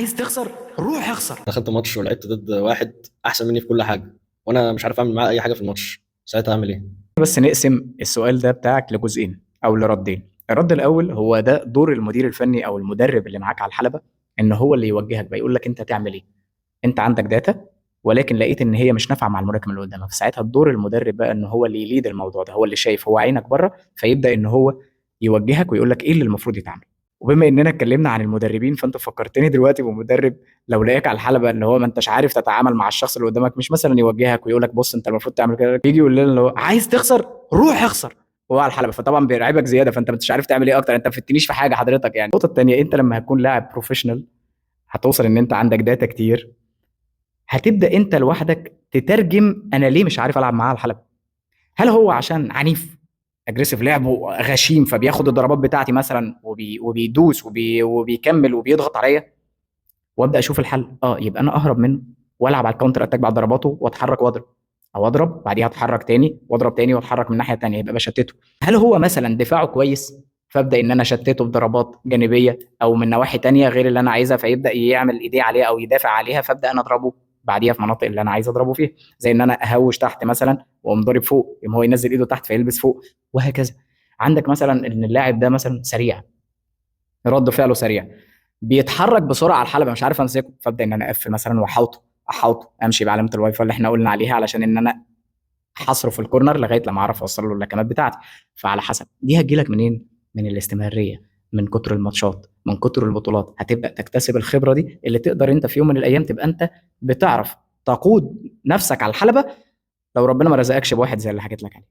عايز تخسر؟ روح اخسر. دخلت ماتش ولعبت ضد واحد احسن مني في كل حاجة، وانا مش عارف اعمل معاه اي حاجة في الماتش، ساعتها اعمل ايه؟ بس نقسم السؤال ده بتاعك لجزئين او لردين. الرد الاول هو ده دور المدير الفني او المدرب اللي معاك على الحلبة، ان هو اللي يوجهك بقى، يقول لك انت تعمل ايه. انت عندك data ولكن لقيت ان هي مش نافعة مع الملاكم اللي قدامك، فساعتها الدور المدرب بقى ان هو اللي ي lead الموضوع ده، هو اللي شايف، هو عينك بره، فيبدا ان هو يوجهك ويقول لك ايه اللي المفروض يتعمل. وبما اننا اتكلمنا عن المدربين، فانت فكرتني دلوقتي بمدرب لو لقاك على الحلبة ان هو ما انتش عارف تتعامل مع الشخص اللي قدامك، مش مثلا يوجهك ويقول لك بص انت المفروض تعمل كده، يجي يقول لنا اللي هو عايز تخسر روح اخسر وهو على الحلبة، فطبعا بيرعبك زيادة، فانت مش عارف تعمل ايه اكتر، انت ما فتنيش في حاجة حضرتك يعني. النقطة الثانية، انت لما هتكون لاعب professional هتوصل ان انت عندك data كتير، هتبدا انت لوحدك تترجم انا ليه مش عارف العب معاه على الحلبة. هل هو عشان عنيف aggressive لعبه غشيم فبياخد الضربات بتاعتي مثلا وبيدوس وبيكمل وبيضغط عليا، وابدا اشوف الحل. يبقى انا اهرب منه والعب على ال counter attack بعد ضرباته واتحرك واضرب، او اضرب بعديها اتحرك تاني واضرب تاني واتحرك من الناحية التانية، يبقى بشتته. هل هو مثلا دفاعه كويس فابدا ان انا اشتته بضربات جانبيه او من نواحي تانية غير اللي انا عايزها، فيبدا يعمل ايديه عليها او يدافع عليها، فابدا انا اضربه بعديها في مناطق اللي انا عايز اضربه فيها، زي ان انا اهوش تحت مثلا واقوم ضارب فوق، يقوم هو ينزل ايده تحت فيلبس فوق، وهكذا. عندك مثلا ان اللاعب ده مثلا سريع، رد فعله سريع، بيتحرك بسرعة على الحلبة مش عارف امسكه، فابدا ان انا اقفل مثلا واحاوطه، احاوطه، امشي بعلامة الواي فاي اللي احنا قلنا عليها علشان ان انا احاصره في ال corner لغاية لما اعرف اوصل له اللكمات بتاعتي. فعلى حسب دي هتجيلك منين؟ من الاستمرارية، من كتر الماتشات، من كتر البطولات، هتبدا تكتسب الخبرة دي اللي تقدر انت في يوم من الايام تبقى انت بتعرف تقود نفسك على الحلبة، لو ربنا ما رزقكش بواحد زي اللي حكيت لك عليه.